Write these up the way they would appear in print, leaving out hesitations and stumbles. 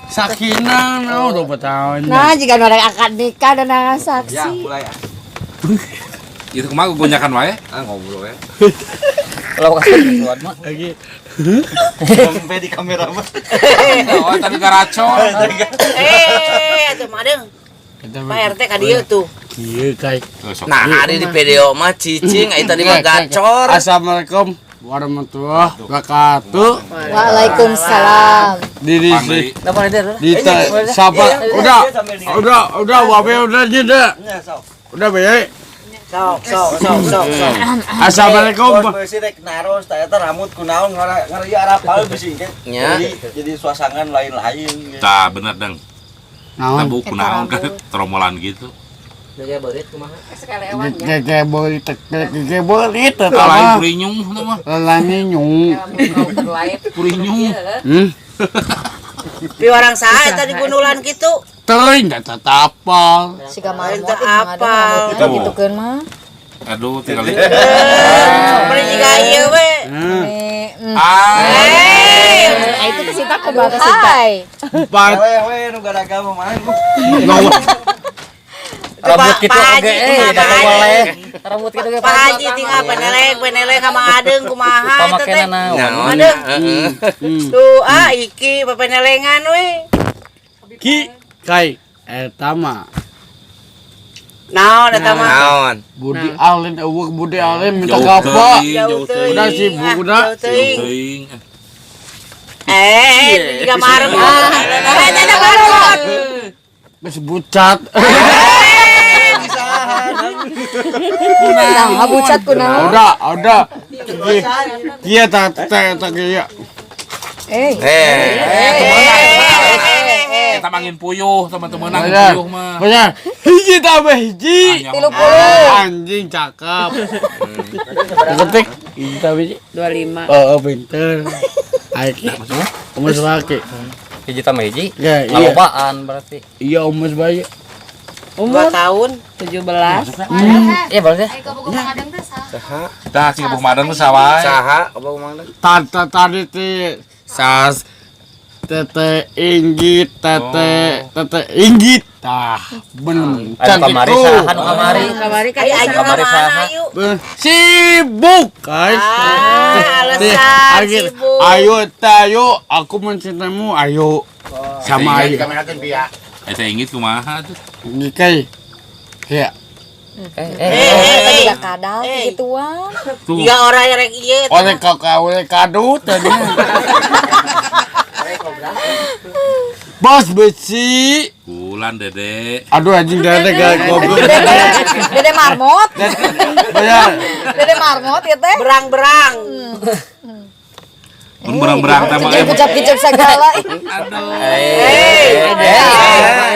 Sakina no 20 tahun. Nah, jika orang akad nikah dan dengan saksi. Ya, mulai ya. Itu kumaha gonyakan wae? Ah, ngobrol ya. Kalau kasih suat mah. Lagi. Sampai di kamera mah. Oh, tadi garacor. Eh, atuh madeng. Pak RT ka dieu tuh. Kieu kai. Nah, ada di video mah cicing, ai tadi mah gacor. Assalamualaikum warahmatullahi wabarakatuh. Waalaikumsalam. Di di Pangli. di siapa? Udah wabe udah jeda. Udah bae. Sok, sok, sok, sok, sok. Assalamualaikum. Bos beusi rek naros tah eta rambut kunaon ngara ngara ieu arapal bisi ke. Nya. Jadi suasana lain-lain gitu. Tah, bener deng. Naon? Tabu kunaon kan tromolan gitu. Keke beulit, keke beulit eta Lain mah. purinyung tah mah. Lain nyung. Purinyung. Pi orang saha eta di gundulan kitu? Teuing da tapal. Siga marmot Teu ih, Mang Adeng apal. rambut Tuh. gitukeun mah. Aduh, tinggal Beri jiga ieu we. Nih, Ah. Eh, Nah, itu ke Sita kumaha ke Sita. Empat. We we nu garaga mah main. Rambut kitu Pak oge Haji, eh kumaha da Pak Haji? boleh. Rambut kitu ge Pak Haji tinggal penelek, penelek ka Mang Adeng kumaha eta teh. Pamakena naon. Naon? Adeng. Heeh. Tuh ah iki pepenelengan we. Ki kai eta mah Naon eta mah? Naon? Budi Allen eueuh Budi Allen minta Jauh kapak. teuing, jauh teuing. Udah sibuk, Ah, udah. jauh teuing. Jauh teuing. Eh, jiga marmot. Eh, eta marmot. Geus bucat. Nah, bucat kunaon? Udah, udah. Kieu tah teh teh kieu. Eh, Eh, Eh, Eta mangin puyuh, teman-teman angin Bener. puyuh mah. Bener. Hiji tambah hiji. Ah, nyaho. Anjing cakep. Ketik hiji tambah hiji. 25. Oh, oh pinter. Ayo, umur laki. Hiji tambah hiji. Ya, iya. Ngalobaan berarti. Iya, umur bayi. 2 tahun. 17. Iya berarti. Tah, si Kabuh Madang teh sawae. Saha apa Mang Adeng? Tante tadi teh sas tete inggit tete tete inggit tah bener Anu cantik kamari tuh. saha nu kamari? Kamari kan Ayo ayo Kamari mana saha? ayo. Ben, sibuk guys. Ah, alasan Ayo, sibuk. ayo tayo aku mencintaimu ayo sama ayo Eta inggit kumaha tuh. ini kai kayak Eh eh. Eh, eh, eh. juga kadal gituan. Tuh. Tiga orang yang rek ieu. oleh kau kau oleh kado tadi bos besi Bulan Dede. aduh anjing dede gak goblok Dede, dede marmot. bener Dede marmot ya teh. Berang-berang. Mun berang-berang teh mah eh. Kicap-kicap segala. Aduh. Eh,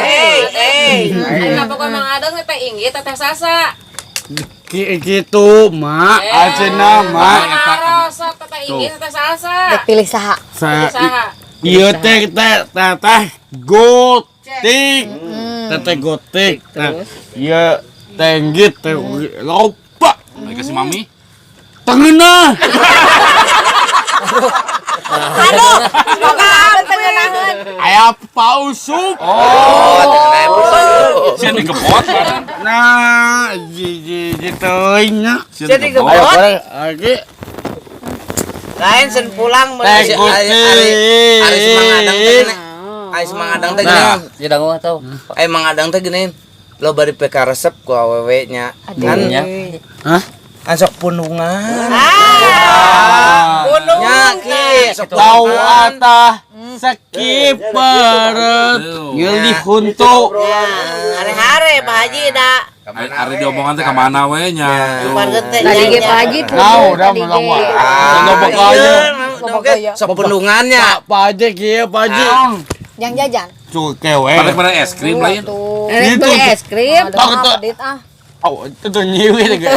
eh, eh. Kenapa kok Mang Adeng teteh inggit teteh Sasa? Gitu mak acena mak Naros teteh inggit teteh Salsa. Dek pilih saha. saya Saha? iya teh teh teh teh gotik teh gotik teh iya tenggit teh lupa Mereka si Mami. tengena Aduh, semoga Tengenahan. ayah pausup Oh, tengenai puyuh. Sieun digebot bareng. nah ji ji teuing nya Sieun Jadi digebot. ayo gebot. korek lagi Lain sen pulang teh Ari- gotik Ari si Mang Adeng teh gini. Ari si Mang Adeng teh gini. Nah, jadi dangu atau Eh Mang Adeng teh gini. Lo bari PK resep ku awewe nya. Kan Nya. Hah? kan sok pundungan. Ah, gunung. Nya ki sok Tahu pundungan. atah skip peret ngeuli huntu Hare-hare Pak Haji da. Ari diomongan teh ka mana we nya. Luar gete. Tadi ge Pak Haji tuh. Nah, udah Tadi melong ge. wah. Ah, Loba iya, kaya. oke, sok pundungannya. Pak Haji kieu Pak Haji. Yang jajan. Cuke we. Pada mana es krim lain. Tuh. Rek Gitu. beli es krim. Aduh, Tak, ah, tak. pedit ah. Oh, itu tuh nyiwit ge.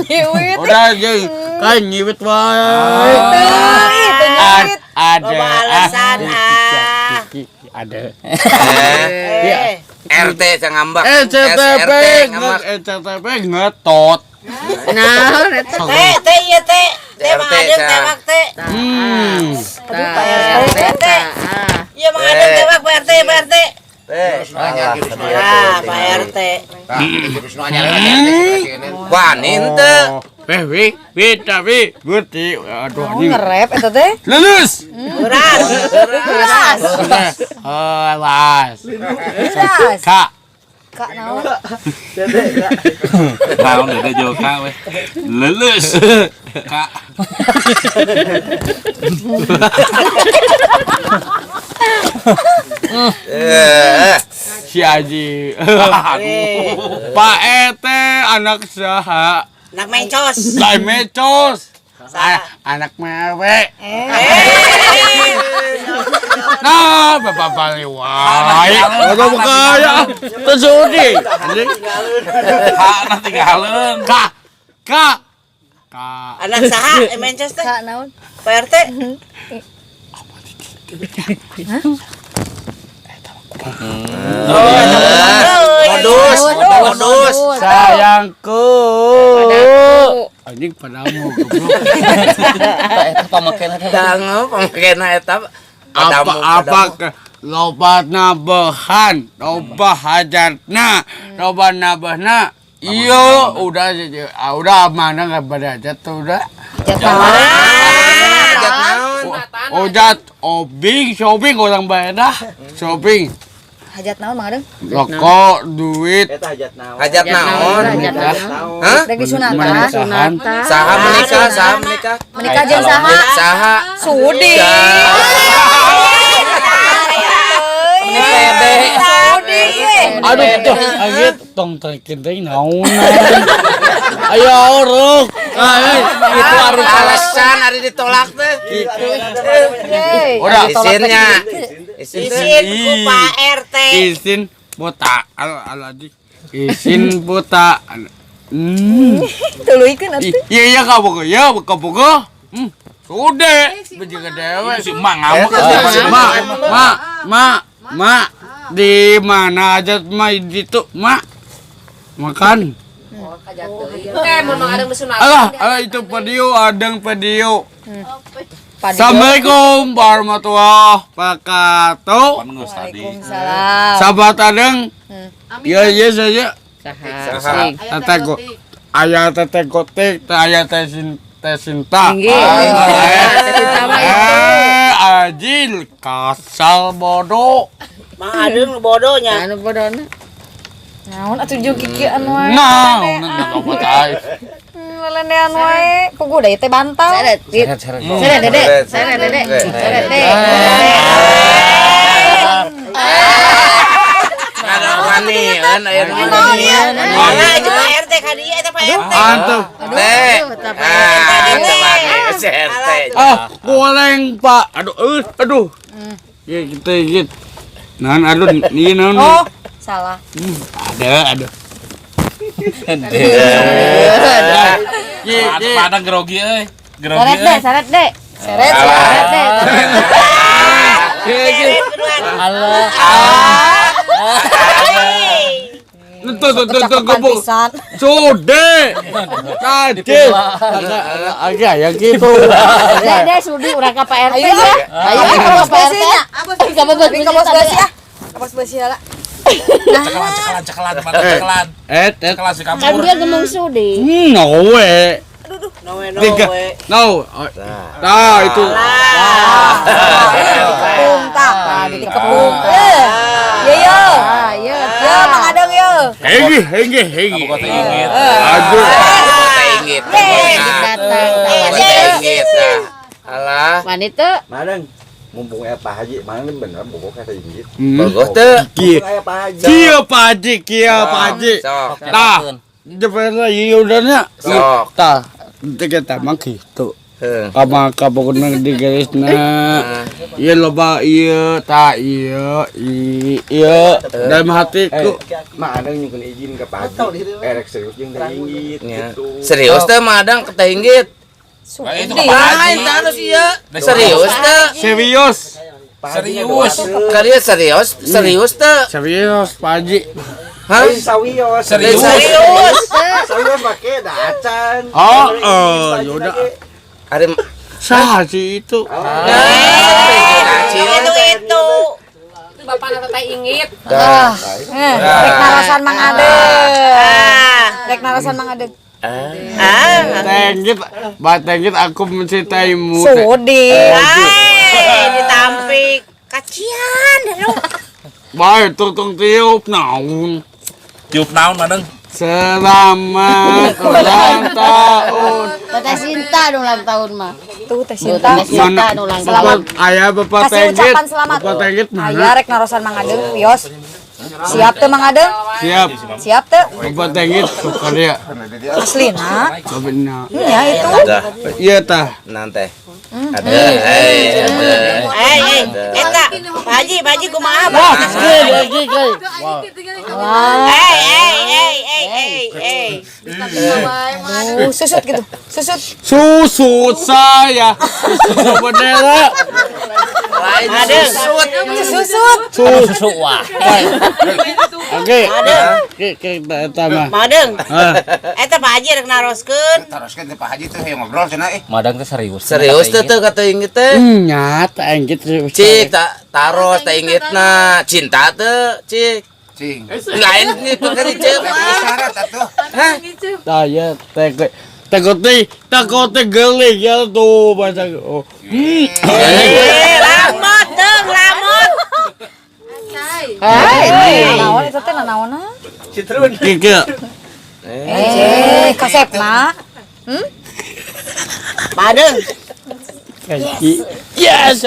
Nyiwit. Udah jeung kan nyiwit wae. Tuh, itu nyiwit. Ada. Loba alasan, ah. Ada. Eh, Eh, RT ngambak. SCTP SRT ngambak. SCTP ngetot. Nah, eta teh teh ieu teh. Teh Mang RT, Adeng sa. tewak teh. Hmm. Pak RT. Teh. Iya Mang Adeng tewak Pak RT. Pak RT. Ah, Pak RT. Wani henteu. Weh, weh, tapi berarti aduh anjing. Ngerep eta teh. Lulus. Beras. Beras. Alas. Beras. Kak. Kak naon? Naon dede joka weh. Lulus. Kak. Si Aji. Pak RT anak saha? Anak mencos. Lain mecos. Anak mewek. Nah, bapak balik wae. Bapak kaya. Tersudi. Hakna tinggalin. Kak. Kak. Kak. Anak saha mencos teh? Kak naon? Pak RT. Modus, modus. Sayangku. Anjing padamu goblok. Eta pamakena teh. Dangu pamakena eta. Apa-apa loba nabehan, loba hajatna, loba nabehna. Iyo, udah udah mana nggak pada aja tuh udah. Hajat naon? Ojat obing shopping orang bayar dah. Shopping. Hajat naon Mang Adeng? Rokok, duit. Eta hajat naon? Hajat naon? Hah? Rek disunatan. Sunatan. Saha menikah, saha menikah? Menikah jeung saha? Saha? Sudi. Sudi. Aduh, tuh, anjir, tong tarikin teh naon. Ayo orok. Itu harus alasan hari ditolak teh. Udah. Izinnya. Izin. Izin ku Pak RT. Izin buta. Al izin buta. Tuluykeun atuh. Iya iya ka boga ya ka boga. Sudah, bejaga dewe. Si emak ngambek. Ma, ma, ma, ma, di mana aja ma itu, ma. Makan. Oke, mun Mang Adeng disunatan. Alah, alah itu pedio, adeng pedio. Assalamualaikum warahmatullahi wabarakatuh. Waalaikumsalam. Sahabat adeng. Iya, iya saja. Saha? Teteh go, ayah teteh gotik, ayah teh Sinta. Ajil kasal bodoh. Mang Adeng bodohnya. Anu bodona. Naon atuh jeung kikieuan wae. Nah, apa tai. Lelendean wae. Puguh da ieu teh bantal. Seret. Seret Dede. Seret Dede. Seret Dede. Ada wanian, aya nu wanian. Mana aja Pak RT ka dieu eta Pak RT. Antuh. Teh. Ah, coba RT. Ah, goreng Pak. Aduh, aduh. Ya kita gitu. Nah, aduh, ini naon. Oh, salah. Ada, ada. Padang grogi euy. Grogi Seret deh, euy. seret deh. Seret. Seret deh. Allah. Tuh, tuh, tuh, tuh, Kecapean gebuk. pisan. Sude. Tadi. Agak ya gitu. Deh, deh, sudi urang ka Pak RT Ayo, ya. Ayo ka bos besi nya. Ka bos Ka bos besi ah. Ka bos besi lah. Cekelan, cekelan, cekelan, padang cekelan. Eh, Cekelan si Kan kapur. dia ngomong sudi. No we. Nowe Tiga. nowe. No. Nah, itu. Dikepung tah. Dikepung. Eh. Ye yo. Ah, iya. Yo Mang Adeng yo. Henggi, henggi, henggi. Kamu kota ingit. Aduh. Kota inggit. Datang. Kota inggit. Alah, Wanita Madang, mumpung aya Pak Haji, mana bener bogoh ka inggit. bogoh teu. Kia, Mumpung aya Pak Haji. kia Pak Haji, kia Pak Haji. Sok. Tah, jepetnya iya udahnya. Sok. Tah, kita mah gitu. Heuh. Kama kabogona di garisna. Iya loba iya ta iya iya dalam hatiku. Mak Adeng nyungkeun izin ke Pak Haji. Erek serius jeung teh inggit Nya. gitu. Serius teh Mang Adeng ke teh inggit. Nah, itu ke Pak Haji. Lain teh anu sia. Serius teh. Serius. Pak Haji Serius. Kalian serius, serius teh. Serius Pak Haji. Hah? Sawios. Serius. Serius. Sawios make dacan. Oh, oh, yaudah. Ari Sah sih itu. Nah, Itu itu. Itu bapak Kapan eta teh inggit? Dah. Rek narasan Mang Adeng. Rek narasan Mang Adeng. Ah. Tenggit, batengit aku mencintaimu. Sudi. Hai, ditampik. Kacian lu. Baik, tung tiup naon. Tiup naon madeng? Selamat ulang tahun. Teh Sinta dong ulang tahun mah. Tuh Teh Sinta. Teh Sinta dong ulang tahun. Selamat. Ayah Bapak Kasih Tenggit. ucapan selamat. Bapak Tenggit Ayah mana? rek narosan Mang Adeng, wios. Siap teu Mang Adeng? Siap. Siap teu? Bapak Tenggit suka dia. Aslina. Bapak Nya itu. Dah. Iya tah. Nanti. Ada. Eh, ada. Eh, eh, eta Pak Haji, Pak Haji kumaha, Pak? Lagi lagi. Eh, eh, eh, eh, eh, eh. Aduh, susut gitu. Susut. Susut saya. Susut bendera. Lain susut. Susut. Susut. Wah. Oke. Oke, kita mah. Mang Adeng. Ah. Eta Pak Haji rek naroskeun. Teruskeun teh Pak Haji teh hayang ngobrol cenah eh. Madang teh serius. Serius teh teu kata inggit teh. Nya, Tenggit. Cik tak taros teh inggitna. Cinta teu, cik. Cing. Lain gitu kan cik mah. Syarat atuh. Hah? Saya tekot tekoti tekoti geli ya tuh bahasa oh. Eh, lamot deung, lamot. Hai, naon eta teh nanaonna? Kiki. Eh, kasepna. Pak Adeng. Kaki. Yes.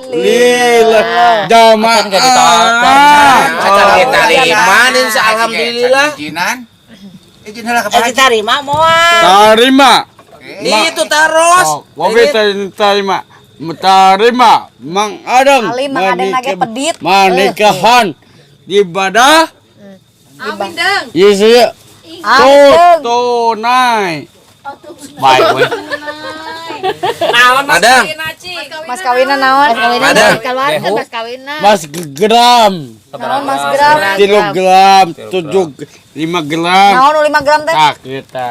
Alhamdulillah. Jamaah. Acan kita lima nih alhamdulillah. Izinan. Izin heula ka Pak Eh, Haji. ditarima moal. Tarima. Itu taros. Wabi terima. Terima Mang Adeng. Ali Mang Adeng nage pedit. Manikahan ibadah. Amin deng. Yes, ya. Adeng. Tunai. Baik, weh. Naon mas Madang. kawinna, Cik? Mas kawinna naon? Madang. Mas kawinna. Mas gram. Naon Mas gram? 3 gram, 7 5 gram. Naon nu 5 gram teh? Tak kita.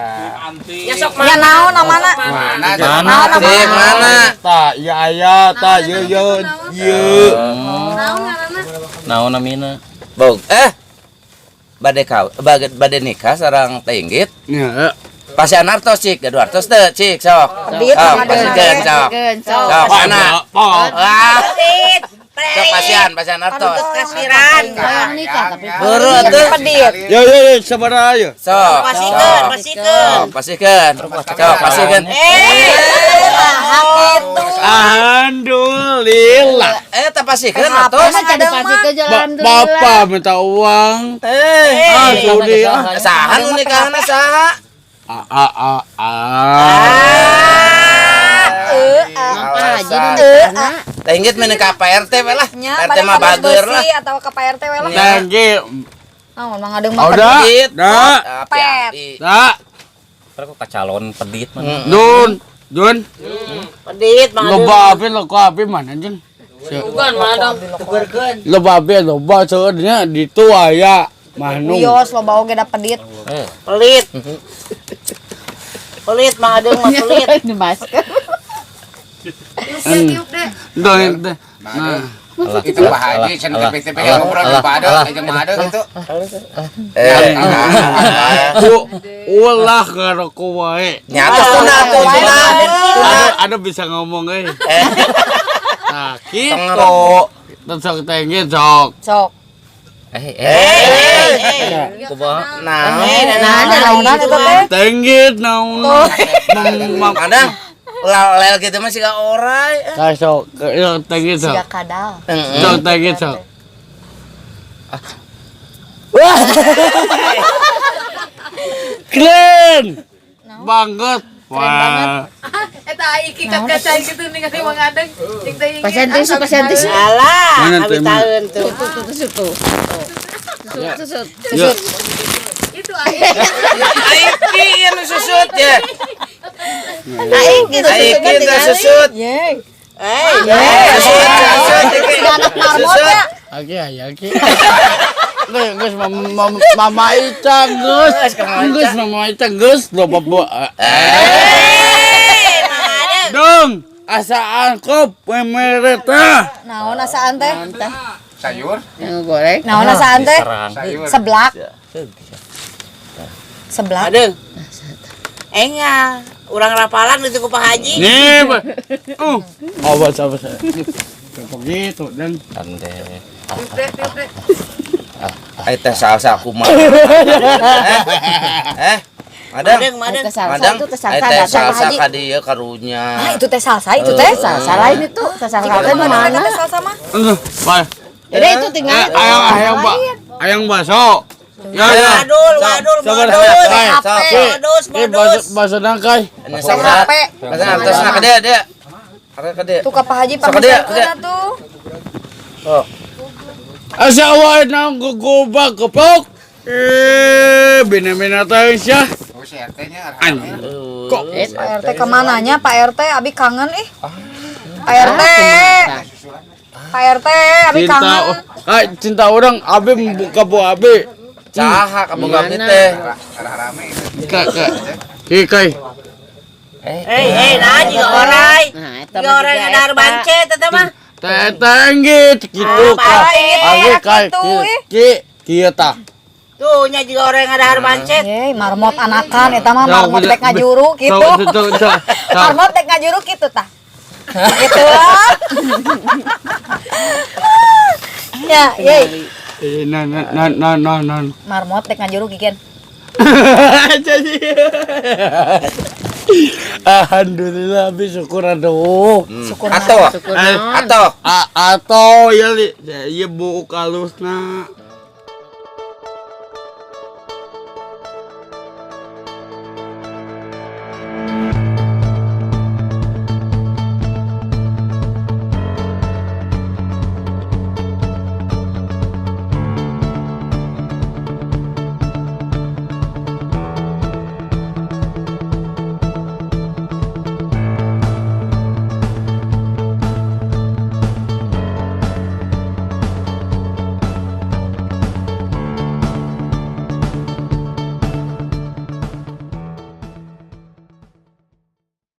Ya sok Ya naon namana? Mana? Mana? Cik, mana? Ta, ya ayah, ta, ye ye ye. Naon namina? Bog. Eh. Bade kau, bade nikah sareng teh inggit. Ya, Pasian artos cik, gaduh artos teu cik sok. Pedit Sok, Mang Adeng. pasikeun sok. Sok mana? Pak. Wah, Pedit. sok pasian, pasian artos. Kasiran. Beureut atuh. Pedit. Yo yo yo, sabaraha yo. Sok. Pasikeun, pasikeun. Sok, pasikeun. Sok, pasikeun. Eh, Alhamdulillah. Eh, teh pasikeun artos. Bapak minta uang. Eh, Ah, sudi ah. saha nu nikahna saha? A a a a. Alasan. Teh inggit mending ka Pak RT we lah. Nya, RT mah bager lah. Atau ke Pak RT we lah. Thank you. Naon Mang Adeng mah Oh, dah. Pedit. Dah. Api-api. Dah. Kok kacalon pedit mah. Dun, Dun. Pedit Mang Adeng. Loba api, loba api mana jeng? Bukan madang. Loba api, loba sebenarnya di tu aya manung. Wios loba oge da pedit. Pelit. Pelit Mang Adeng mah pelit. Dun, dun. Nah. Itu Pak Haji cenah ke PTP yang ngobrol jeung Pak Adeng jeung Mang Adeng itu. Eh, Ku ulah ngaroko wae. nyata tuna tuh tuna. Ada bisa ngomong euy. Nah, gitu. Terus sok tengge sok. Sok. Eh, Eh, Eh, kumaha? nah, Naonan eta teh? Tenggit naon. Mang Kadang lel gitu mah siga orai. Tah sok, sok tenggit sok. Siga kadal. Sok tenggit sok. Keren banget. Wah. Eta iki kaca gitu ningali Mang Adeng. Jeung teh inggit. Pasien tisu, pasien tisu. Alah, Mana abi tuh, mana? taeun tuh. Tuh, tuh, tuh. Susut. Yuk. Itu aing. Aiki yang susut ya. Aing gitu Aiki teh susut. Yeay. Eh, Susut, susut iki. Siga anak marmot Susut. ya. Oke, ya, oke. Geus, geus Mama Ica geus. Geus Mama Ica geus lo bawa. eh, Mang Adeng. Dong. Asaan kop mere teh. Naon asaan teh? Sayur. Yang goreng. Naon asaan teh? Diserang. Seblak. Seblak. Madeng. Enga, urang rapalan itu ku Pak Haji. Nih, awas awas. Begitu dan Tande. Ai teh salsa kumaha? Eh, Madang. Madeng, madeng. Teh salsa Madang. itu teh Ai salsa teh datang Pak salsa Haji. ka dieu karunya. Ah, itu teh salsa itu teh. Salsa lain itu, teh salsa Jika teh mana mana? teh salsa mah? Aduh, Pak. Dede itu tinggal. Ayang ayang Pak. Ayang bakso. Ya ya. Wadul, wadul, Sabar, modus. sabar. Sok. Modus, Eh, modus. bakso nangkai. Ini sok HP. Masa atas nak dia dia. Arek ka dieu. Tuh ka Pak Haji Sok ka dieu, pamisakeun atuh. Oh. Asa wae nang gugubag kepok. Eh, bina-bina tahu sia. Oh, si RT-nya. Anjing. Kok Pak RT kemananya Pak RT abi kangen ih. Pak RT. Pak RT abi cinta kangen. ah, cinta orang abi membuka bu abi. Saha kamu gawe teh? Rame itu. Kak kak. Ki kai. Eh, eh, nah juga orai. Nah, eta Juga mah orai juga ngadar eta. bancet eta mah. Tetenggit gitu Ah, kak. Abi kai. gitu, ih. Ki ki tah. Tuh nya juga orai ngadar bancet. Yeay, marmot anakan eta mah marmot rek ngajuru gitu. Marmot rek ngajuru gitu tah. Gitu. Ya, yeay. Eh, nah nah nah nah nah nah. Marmot rek ngajuru kikian. Jadi alhamdulillah abi syukur aduh. Syukur Atau Syukur naon. atau Atau ya li, ya buuk alusna.